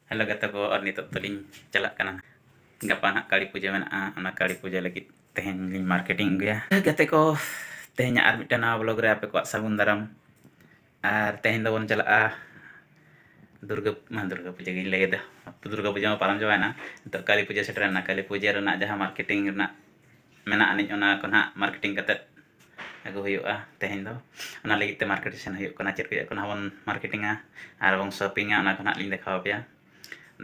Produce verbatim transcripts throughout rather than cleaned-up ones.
Hello ᱜᱟᱛᱮ ᱠᱚ, ᱟᱨ ᱱᱤᱛᱚᱜ ᱫᱚᱞᱤᱧ ᱪᱟᱞᱟᱜ ᱠᱟᱱᱟ᱾ ᱜᱟᱯᱟ ᱦᱟᱸᱜ ᱠᱟᱹᱞᱤ ᱯᱩᱡᱟᱹ ᱢᱮᱱᱟᱜᱼᱟ, ᱚᱱᱟ ᱠᱟᱹᱞᱤ ᱯᱩᱡᱟᱹ ᱞᱟᱹᱜᱤᱫ ᱛᱮᱦᱮᱧ ᱞᱤᱧ ᱢᱟᱨᱠᱮᱴᱤᱝ ᱟᱹᱜᱩᱭᱟ᱾ ᱜᱟᱛᱮ ᱠᱚ, ᱛᱮᱦᱮᱧᱟᱜ ᱟᱨ ᱢᱤᱫᱴᱟᱝ ᱱᱟᱣᱟ ᱵᱞᱚᱜ ᱨᱮ ᱟᱯᱮ ᱠᱚᱣᱟᱜ ᱥᱟᱹᱜᱩᱱ ᱫᱟᱨᱟᱢ᱾ ᱟᱨ ᱛᱮᱦᱮᱧ ᱫᱚᱵᱚᱱ ᱪᱟᱞᱟᱜᱼᱟ ᱫᱩᱨᱜᱟᱹ, ᱢᱟ ᱫᱩᱨᱜᱟᱹ ᱯᱩᱡᱟᱹ ᱜᱤᱧ ᱞᱟᱹᱭᱮᱫᱟ, ᱫᱩᱨᱜᱟ ᱯᱩᱡᱟᱹ ᱢᱟ ᱯᱟᱨᱚᱢ ᱪᱟᱵᱟᱭᱮᱱᱟ, ᱱᱤᱛᱚᱜ ᱠᱟᱹᱞᱤ ᱯᱩᱡᱟᱹ ᱥᱮᱴᱮᱨᱮᱱᱟ᱾ ᱠᱟᱹᱞᱤ ᱯᱩᱡᱟᱹ ᱨᱮᱱᱟᱜ ᱡᱟᱦᱟᱸ ᱢᱟᱨᱠᱮᱴᱤᱝ ᱨᱮᱱᱟᱜ ᱢᱮᱱᱟᱜ ᱟᱹᱱᱤᱡ, ᱚᱱᱟ ᱠᱚ ᱱᱟᱦᱟᱜ ᱢᱟᱨᱠᱮᱴᱤᱝ ᱠᱟᱛᱮᱫ ᱟᱹᱜᱩ ᱦᱩᱭᱩᱜᱼᱟ᱾ ᱛᱮᱦᱮᱧ ᱫᱚ ᱚᱱᱟ ᱞᱟᱹᱜᱤᱫ ᱛᱮ ᱢᱟᱨᱠᱮᱴ ᱥᱮᱱ ᱦᱩᱭᱩᱜ ᱠᱟᱱᱟ᱾ ᱪᱮᱫ ᱠᱚ ᱪᱮᱫ ᱠᱚ ᱱᱟᱦᱟᱜ ᱵᱚᱱ ᱢᱟᱨᱠᱮᱴᱤᱝᱟ ᱟᱨ ᱵᱚᱱ ᱥᱚᱯᱤᱝᱟ, ᱚᱱᱟ ᱠᱚ ᱱᱟᱦᱟᱜ ᱞᱤᱧ ᱫᱮᱠᱷᱟᱣ ᱟᱯᱮᱭᱟ᱾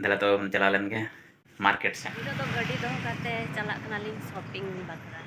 ᱫᱮᱞᱟ ᱛᱚᱵᱮ ᱵᱚᱱ ᱪᱟᱞᱟᱣ ᱞᱮᱱ ᱜᱮ ᱢᱟᱨᱠᱮᱴ ᱥᱮᱱ᱾ ᱱᱤᱛᱚᱜ ᱫᱚ ᱜᱟᱹᱰᱤ ᱫᱚᱦᱚ ᱠᱟᱛᱮ ᱪᱟᱞᱟᱜ ᱠᱟᱱᱟᱞᱤᱧ ᱥᱚᱯᱤᱝ ᱵᱟᱠᱷᱨᱟ᱾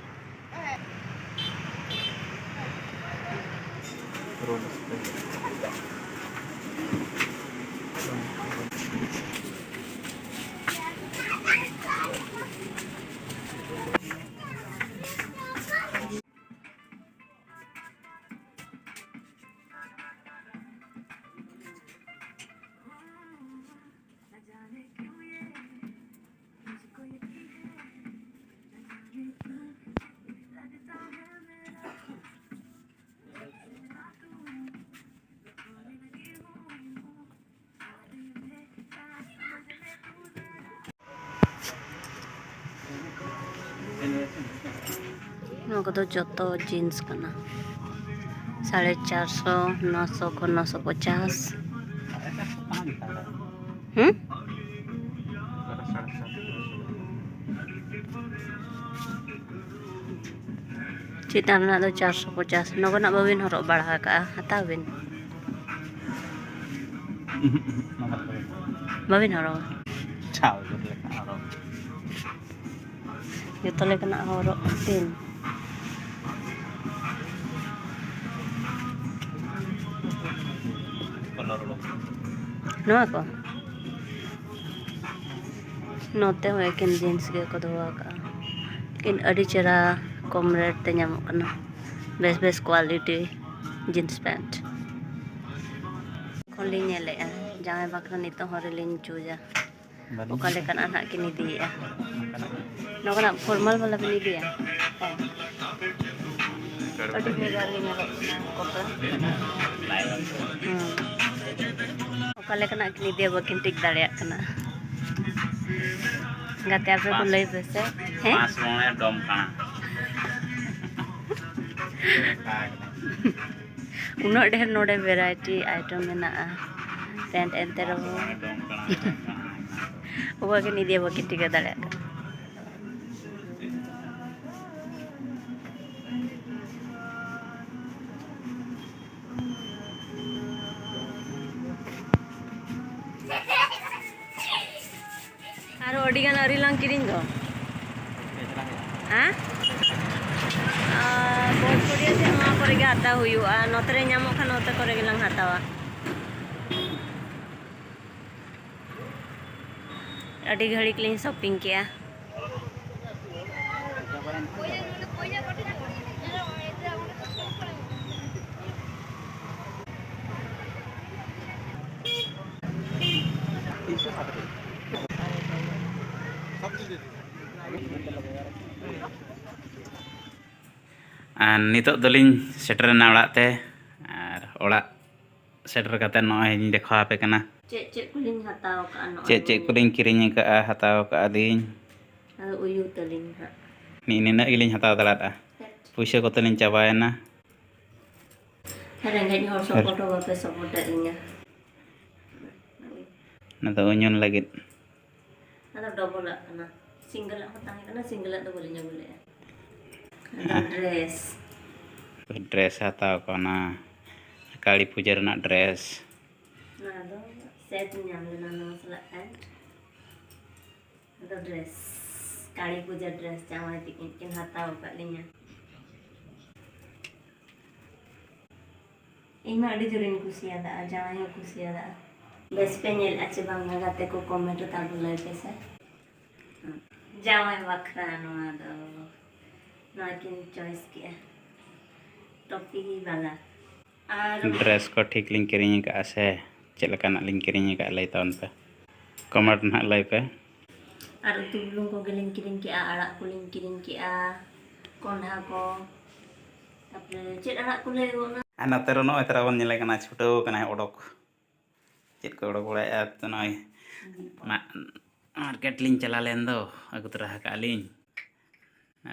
ᱱᱚᱣᱟ ᱠᱚᱫᱚ ᱡᱚᱛᱚ ᱡᱤᱱᱥ ᱠᱟᱱᱟ᱾ ᱥᱟᱲᱮ ᱪᱟᱨᱥᱚ, ᱱᱚᱥᱚ ᱠᱷᱚᱱ ᱱᱚᱥᱚ ᱯᱚᱪᱟᱥ᱾ ᱦᱩᱸ? ᱪᱮᱛᱟᱱ ᱨᱮᱱᱟᱜ ᱫᱚ ᱪᱟᱨᱥᱚ ᱯᱚᱪᱟᱥ᱾ ᱱᱚᱣᱟ ᱠᱚᱨᱮᱱᱟᱜ ᱵᱟᱹᱵᱤᱱ ᱦᱚᱨᱚᱜ ᱵᱟᱲᱟ ᱟᱠᱟᱜᱼᱟ, ᱦᱟᱛᱟᱣ ᱵᱤᱱ᱾ ᱵᱟᱹᱵᱤᱱ ᱦᱚᱨᱚᱜᱟ? ᱪᱷᱟᱣ ᱡᱩᱛ ᱞᱮᱠᱟ ᱦᱚᱨᱚᱜ᱾ ᱡᱚᱛᱚ ᱞᱮᱠᱟᱱᱟᱜ ᱦᱚᱨᱚᱜ ᱛᱤᱱ᱾ ᱠᱟᱞᱟᱨ ᱚᱰᱚᱠ᱾ ᱱᱚᱣᱟ ᱠᱚ? ᱱᱚᱛᱮ ᱦᱚᱸ ᱮᱠᱮᱱ ᱡᱤᱱᱥ ᱜᱮᱠᱚ ᱫᱚᱦᱚ ᱟᱠᱟᱫᱼᱟ, ᱞᱮᱠᱤᱱ ᱟᱹᱰᱤ ᱪᱮᱦᱨᱟ ᱠᱚᱢ ᱨᱮᱴ ᱛᱮ ᱧᱟᱢᱚᱜ ᱠᱟᱱᱟ, ᱵᱮᱥ ᱵᱮᱥ ᱠᱳᱣᱟᱞᱤᱴᱤ ᱡᱤᱱᱥ ᱯᱮᱱᱴ᱾ ᱠᱷᱚᱱ ᱞᱤᱧ ᱧᱮᱞᱮᱫᱼᱟ, ᱡᱟᱶᱟᱭ ᱵᱟᱠᱷᱨᱟ ᱱᱤᱛᱚᱜ ᱦᱚᱸ ᱨᱮᱞᱤᱧ ᱪᱩᱡᱟ᱾ ᱵᱟᱹᱞᱤᱧ ᱚᱠᱟ ᱞᱮᱠᱟᱱᱟᱜ ᱱᱟᱦᱟᱜ ᱠᱤᱱ ᱤᱫᱤᱭᱮᱫᱼᱟ? ᱱᱚᱝᱠᱟᱱᱟᱜ ᱜᱮ᱾ ᱱᱚᱝᱠᱟᱱᱟᱜ ᱯᱷᱚᱨᱢᱟᱞ ᱵᱟᱞᱟ ᱵᱤᱱ ᱤᱫᱤᱭᱟ? ᱦᱮᱸ᱾ ᱟᱹᱰᱤ ᱵᱷᱮᱜᱟᱨ ᱜᱮ ᱧᱮᱞᱚᱜ ᱠᱟᱱᱟ ᱠᱚᱯᱲᱟ᱾ ᱦᱩᱸ᱾ ᱚᱠᱟ ᱞᱮᱠᱟᱱᱟᱜ ᱠᱤᱱ ᱤᱫᱤᱭᱟ, ᱵᱟᱹᱠᱤᱱ ᱴᱷᱤᱠ ᱫᱟᱲᱮᱭᱟᱜ ᱠᱟᱱᱟ᱾ ᱜᱟᱛᱮ, ᱟᱯᱮ ᱠᱚ ᱞᱟᱹᱭ ᱯᱮ ᱥᱮ᱾ ᱦᱮᱸ? ᱯᱟᱸᱪ ᱨᱚᱝᱮ ᱰᱚᱢ ᱠᱟᱱᱟ᱾ ᱩᱱᱟᱹᱜ ᱰᱷᱮᱨ ᱱᱚᱰᱮ variety item ᱢᱮᱱᱟᱜᱼᱟ, ᱯᱮᱱᱴ, ᱮᱱᱛᱮ ᱨᱮᱦᱚᱸ ᱚᱠᱟ ᱠᱤᱱ ᱤᱫᱤᱭᱟ, ᱵᱟᱹᱠᱤᱱ ᱴᱷᱤᱠᱟᱹ ᱫᱟᱲᱮᱭᱟᱜ ᱠᱟᱱᱟ᱾ ᱟᱨᱚ ᱟᱹᱰᱤ ᱜᱟᱱ ᱟᱹᱣᱨᱤ ᱞᱟᱝ ᱠᱤᱨᱤᱧ ᱫᱚ᱾ ᱦᱮᱸ? ᱟᱨ ᱵᱳᱞᱯᱩᱨᱤᱭᱟᱹ ᱥᱮᱫ ᱱᱚᱣᱟ ᱠᱚᱨᱮ ᱜᱮ ᱦᱟᱛᱟᱣ ᱦᱩᱭᱩᱜᱼᱟ, ᱱᱚᱛᱮ ᱨᱮ ᱧᱟᱢᱚᱜ ᱠᱷᱟᱱ ᱱᱚᱛᱮ ᱠᱚᱨᱮ ᱜᱮᱞᱟᱝ ᱦᱟᱛᱟᱣᱟ᱾ ᱟᱹᱰᱤ ᱜᱷᱟᱹᱲᱤᱡ ᱞᱤᱧ shopping ᱠᱮᱜᱼᱟ᱾ ᱟᱨ ᱱᱤᱛᱚᱜ ᱫᱚᱞᱤᱧ ᱥᱮᱴᱮᱨᱮᱱᱟ ᱚᱲᱟᱜ ᱛᱮ, ᱟᱨ ᱚᱲᱟᱜ ᱥᱮᱴᱮᱨ ᱠᱟᱛᱮ ᱱᱚᱜᱼᱚᱭ ᱤᱧ ᱫᱮᱠᱷᱟᱣ ᱟᱯᱮ ᱠᱟᱱᱟ᱾ ᱪᱮᱫ ᱪᱮᱫ ᱠᱚᱞᱤᱧ ᱦᱟᱛᱟᱣ ᱠᱟᱜᱼᱟ, ᱱᱚᱜᱼᱚᱭ ᱪᱮᱫ ᱪᱮᱫ ᱠᱚᱞᱤᱧ ᱠᱤᱨᱤᱧ ᱟᱠᱟᱫᱼᱟ, ᱦᱟᱛᱟᱣ ᱟᱠᱟᱫᱼᱟ ᱞᱤᱧ᱾ ᱟᱫᱚ ᱩᱭᱩ ᱛᱟᱹᱞᱤᱧ ᱦᱟᱸᱜ᱾ ᱱᱤ-, ᱱᱤᱱᱟᱹᱜ ᱜᱮᱞᱤᱧ ᱦᱟᱛᱟᱣ ᱫᱟᱲᱮᱭᱟᱜᱼᱟ᱾ ᱯᱩᱭᱥᱟᱹ ᱠᱚᱛᱮ ᱞᱤᱧ ᱪᱟᱵᱟᱭᱮᱱᱟ᱾ ᱨᱮᱸᱜᱮᱡ ᱦᱚᱲ support ᱦᱚᱸ ᱵᱟᱯᱮ support ᱮᱫ ᱞᱤᱧᱟ᱾ ᱚᱱᱟ ᱫᱚ ᱩᱧᱩᱱ ᱞᱟᱹᱜᱤᱫ᱾ ᱟᱫᱚ double ᱟᱜ ᱠᱟᱱᱟ᱾ Single ᱟᱜ ᱦᱚᱸ ᱛᱟᱦᱮᱸ ᱠᱟᱱᱟ, single ᱟᱜ ᱫᱚ ᱵᱟᱹᱞᱤᱧ ᱟᱹᱜᱩ ᱞᱮᱫᱼᱟ᱾ ᱟᱫᱚ dress᱾ Dress ᱦᱟᱛᱟᱣ ᱠᱟᱱᱟ, ᱠᱟᱹᱞᱤ ᱯᱩᱡᱟᱹ ᱨᱮᱱᱟᱜ dress᱾ ᱱᱚᱣᱟ ᱫᱚ set ᱧᱟᱢ ᱞᱮᱱᱟ, ᱱᱚᱣᱟ ᱥᱟᱞᱟᱜ pant᱾ ᱟᱫᱚ dress, ᱠᱟᱹᱞᱤ ᱯᱩᱡᱟᱹ dress ᱡᱟᱶᱟᱭ ᱛᱟᱹᱠᱤᱱ ᱠᱤᱱ ᱦᱟᱛᱟᱣ ᱟᱠᱟᱫ ᱞᱤᱧᱟ᱾ ᱤᱧ ᱢᱟ ᱟᱹᱰᱤ ᱡᱳᱨᱤᱧ ᱠᱩᱥᱤᱭᱟᱫᱟ, ᱡᱟᱶᱟᱭ ᱦᱚᱸ ᱠᱩᱥᱤᱭᱟᱫᱟ᱾ ᱵᱮᱥ ᱯᱮ ᱧᱮᱞᱮᱫᱼᱟ ᱪᱮ ᱵᱟᱝᱟ, ᱜᱟᱛᱮ ᱠᱚ comment ᱨᱮ ᱛᱟᱵᱚ ᱞᱟᱹᱭ ᱯᱮ ᱥᱮ᱾ ᱡᱟᱶᱟᱭ ᱵᱟᱠᱷᱨᱟ ᱱᱚᱣᱟ ᱫᱚ, ᱱᱚᱣᱟ ᱠᱤᱱ choice ᱠᱮᱜᱼᱟ, ᱴᱚᱯᱤ ᱵᱟᱞᱟ᱾ ᱟᱨ dress ᱠᱚ ᱴᱷᱤᱠ ᱞᱤᱧ ᱠᱤᱨᱤᱧ ᱟᱠᱟᱫᱼᱟ ᱥᱮ ᱪᱮᱫ ᱞᱮᱠᱟᱱᱟᱜ ᱞᱤᱧ ᱠᱤᱨᱤᱧ ᱟᱠᱟᱫᱼᱟ, ᱞᱟᱹᱭ ᱛᱟᱵᱚᱱ ᱯᱮ, comment ᱱᱟᱦᱟᱜ ᱞᱟᱹᱭ ᱯᱮ᱾ ᱟᱨ ᱩᱛᱩ ᱵᱩᱞᱩᱝ ᱠᱚᱜᱮ ᱞᱤᱧ ᱠᱤᱨᱤᱧ ᱠᱮᱜᱼᱟ, ᱟᱲᱟᱜ ᱠᱚᱞᱤᱧ ᱠᱤᱨᱤᱧ ᱠᱮᱜᱼᱟ, ᱠᱚᱸᱰᱷᱟ ᱠᱚ, ᱛᱟᱯᱚᱨᱮ ᱪᱮᱫ ᱟᱲᱟᱜ ᱠᱚ ᱞᱟᱹᱭ ᱚᱱᱟ? ᱟᱨ ᱱᱚᱛᱮ ᱨᱮ ᱱᱚᱜᱼᱚᱭ ᱛᱟᱨᱟ ᱵᱚᱱ ᱧᱮᱞᱮ ᱠᱟᱱᱟ, ᱪᱷᱩᱴᱟᱹᱣ ᱠᱟᱱᱟᱭ ᱚᱰᱚᱠ᱾ ᱪᱮᱫ ᱠᱚ ᱚᱰᱚᱠ ᱵᱟᱲᱟᱭᱮᱫᱼᱟ ᱛᱚ? ᱱᱚᱜᱼᱚᱭ ᱢᱟ-, ᱢᱟᱨᱠᱮᱴ ᱞᱤᱧ ᱪᱟᱞᱟᱣ ᱞᱮᱱ ᱫᱚ, ᱟᱹᱜᱩ ᱛᱚᱨᱟ ᱟᱠᱟᱫᱼᱟ ᱞᱤᱧ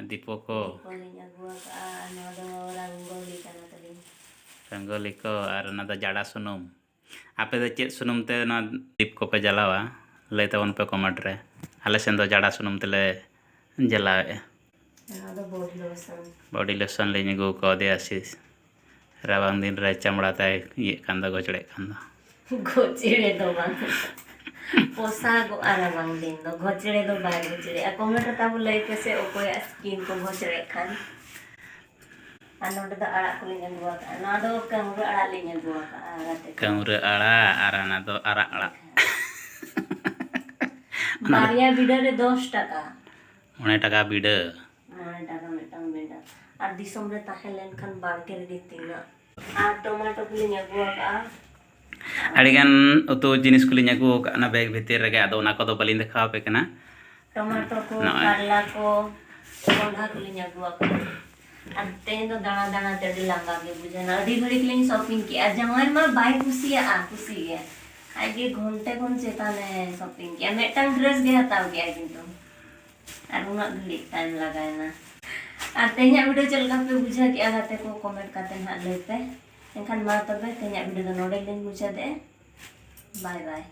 ᱫᱤᱯᱚ ᱠᱚ᱾ ᱠᱚᱞᱤᱧ ᱟᱹᱜᱩ ᱟᱠᱟᱫᱼᱟ, ᱱᱚᱣᱟ ᱫᱚ ᱨᱚᱝᱜᱳᱞᱤ ᱠᱟᱱᱟ ᱛᱟᱹᱞᱤᱧ᱾ ᱨᱚᱝᱜᱳᱞᱤ ᱠᱚ, ᱟᱨ ᱚᱱᱟ ᱫᱚ ᱡᱟᱰᱟ ᱥᱩᱱᱩᱢ᱾ ᱟᱯᱮ ᱫᱚ ᱪᱮᱫ ᱥᱩᱱᱩᱢ ᱛᱮ ᱱᱚᱣᱟ ᱫᱤᱯ ᱠᱚᱯᱮ ᱡᱟᱞᱟᱣᱟ? ᱞᱟᱹᱭ ᱛᱟᱵᱚᱱ ᱯᱮ ᱠᱚᱢᱮᱱᱴ ᱨᱮ᱾ ᱟᱞᱮ ᱥᱮᱱ ᱫᱚ ᱡᱟᱰᱟ ᱥᱩᱱᱩᱢ ᱛᱮᱞᱮ ᱡᱟᱞᱟᱣᱮᱫᱼᱟ᱾ ᱱᱚᱣᱟ ᱫᱚ ᱵᱚᱰᱤ ᱞᱳᱥᱚᱱ᱾ ᱵᱚᱰᱤ ᱞᱳᱥᱚᱱ ᱞᱤᱧ ᱟᱹᱜᱩ ᱠᱟᱣᱫᱮᱭᱟ ᱟᱥᱤᱥ᱾ ᱨᱟᱵᱟᱝ ᱫᱤᱱ ᱨᱮ ᱪᱟᱢᱲᱟ ᱛᱟᱭ ᱤᱭᱟᱹᱜ ᱠᱟᱱ ᱫᱚ, ᱜᱚᱪᱲᱮᱜ ᱠᱟᱱ ᱫᱚ᱾ ᱜᱚᱪᱲᱮ ᱫᱚ ᱵᱟᱝ᱾ ᱯᱚᱥᱟᱜᱚᱜᱼᱟ ᱨᱟᱵᱟᱝ ᱫᱤᱱ ᱫᱚ᱾ ᱜᱚᱪᱲᱮ ᱫᱚ ᱵᱟᱭ ᱜᱚᱪᱲᱮᱜᱼᱟ᱾ ᱠᱚᱢᱮᱱᱴ ᱨᱮ ᱛᱟᱵᱚ ᱞᱟᱹᱭ ᱯᱮᱥᱮ, ᱚᱠᱚᱭᱟᱜ ᱥᱠᱤᱱ ᱠᱚ ᱜᱚᱪᱲᱮᱜ ᱠᱷᱟᱱ᱾ ᱟᱨ ᱱᱚᱸᱰᱮ ᱫᱚ ᱟᱲᱟᱜ ᱠᱚᱞᱤᱧ ᱟᱹᱜᱩ ᱟᱠᱟᱫᱼᱟ᱾ ᱱᱚᱣᱟ ᱫᱚ ᱠᱟᱹᱣᱨᱟᱹ ᱟᱲᱟᱜ ᱞᱤᱧ ᱟᱹᱜᱩ ᱟᱠᱟᱫᱼᱟ, ᱜᱟᱛᱮ ᱠᱚ᱾ ᱠᱟᱹᱣᱨᱟᱹ ᱟᱲᱟᱜ, ᱟᱨ ᱚᱱᱟ ᱫᱚ ᱟᱨᱟᱜ ᱟᱲᱟᱜ᱾ ᱵᱟᱨᱭᱟ ᱵᱤᱰᱟᱹ ᱨᱮ ᱫᱚᱥ ᱴᱟᱠᱟ᱾ ᱢᱚᱬᱮ ᱴᱟᱠᱟ ᱵᱤᱰᱟᱹ᱾ ᱢᱚᱬᱮ ᱴᱟᱠᱟ ᱢᱤᱫᱴᱟᱝ ᱵᱤᱰᱟᱹ᱾ ᱟᱨ ᱫᱤᱥᱚᱢ ᱨᱮ ᱛᱟᱦᱮᱸ ᱞᱮᱱᱠᱷᱟᱱ ᱵᱟᱲᱜᱮ ᱨᱮᱜᱮ ᱛᱤᱱᱟᱹᱜ᱾ ᱟᱨ ᱴᱚᱢᱟᱴᱳ ᱠᱚᱞᱤᱧ ᱟᱹᱜᱩ ᱟᱠᱟᱫᱼᱟ᱾ ᱟᱹᱰᱤᱜᱟᱱ ᱩᱛᱩ ᱡᱤᱱᱤᱥ ᱠᱚᱞᱤᱧ ᱟᱹᱜᱩ ᱟᱠᱟᱫᱼᱟ ᱚᱱᱟ ᱵᱮᱜᱽ ᱵᱷᱤᱛᱤᱨ ᱨᱮᱜᱮ, ᱟᱫᱚ ᱚᱱᱟ ᱠᱚᱫᱚ ᱵᱟᱹᱞᱤᱧ ᱫᱮᱠᱷᱟᱣ ᱟᱯᱮ ᱠᱟᱱᱟ᱾ ᱴᱚᱢᱟᱴᱳ ᱠᱚ, ᱱᱚᱜᱼᱚᱭ᱾ ᱠᱟᱨᱞᱟ ᱠᱚ, ᱠᱚᱸᱰᱷᱟ ᱠᱚᱞᱤᱧ ᱟᱹᱜᱩ ᱟᱠᱟᱫᱼᱟ᱾ ᱟᱨ ᱛᱮᱦᱮᱧ ᱫᱚ ᱫᱟᱬᱟ ᱫᱟᱬᱟ ᱛᱮ ᱟᱹᱰᱤ ᱞᱟᱸᱜᱟ ᱜᱮ ᱵᱩᱡᱷᱟᱹᱣ ᱮᱱᱟ᱾ ᱟᱹᱰᱤ ᱜᱷᱟᱹᱲᱤᱡ ᱞᱤᱧ ᱥᱚᱯᱤᱝ ᱠᱮᱜᱼᱟ᱾ ᱡᱟᱶᱟᱭ ᱢᱟ ᱵᱟᱭ ᱠᱩᱥᱤᱭᱟᱜᱼᱟ, ᱠᱩᱥᱤ ᱜᱮ᱾ ᱟᱡ ᱜᱮ ᱜᱷᱚᱱᱴᱮ ᱠᱷᱚᱱ ᱪᱮᱛᱟᱱᱮ ᱥᱚᱯᱤᱝ ᱠᱮᱜᱼᱟ᱾ ᱢᱤᱫᱴᱟᱝ ᱰᱨᱮᱥ ᱜᱮ ᱦᱟᱛᱟᱣ ᱠᱮᱜᱼᱟ ᱠᱤᱱᱛᱩ᱾ ᱟᱨ ᱩᱱᱟᱹᱜ ᱜᱷᱟᱹᱲᱤᱡ ᱴᱟᱭᱤᱢ ᱞᱟᱜᱟᱣᱮᱱᱟ᱾ ᱟᱨ ᱛᱮᱦᱮᱧᱟᱜ ᱵᱷᱤᱰᱤᱭᱳ ᱪᱮᱫ ᱞᱮᱠᱟ ᱯᱮ ᱵᱩᱡᱷᱟᱹᱣ ᱠᱮᱜᱼᱟ ᱜᱟᱛᱮ ᱠᱚ, ᱠᱚᱢᱮᱱᱴ ᱠᱟᱛᱮ ᱱᱟᱦᱟᱜ ᱞᱟᱹᱭ ᱯᱮ᱾ ᱮᱱᱠᱷᱟᱱ ᱢᱟ ᱛᱚᱵᱮ ᱛᱮᱦᱮᱧᱟᱜ ᱵᱷᱤᱰᱤᱭᱳ ᱫᱚ ᱱᱚᱰᱮ ᱞᱤᱧ ᱢᱩᱪᱟᱹᱫᱮᱜᱼᱟ᱾ ᱵᱟᱭ ᱵᱟᱭ᱾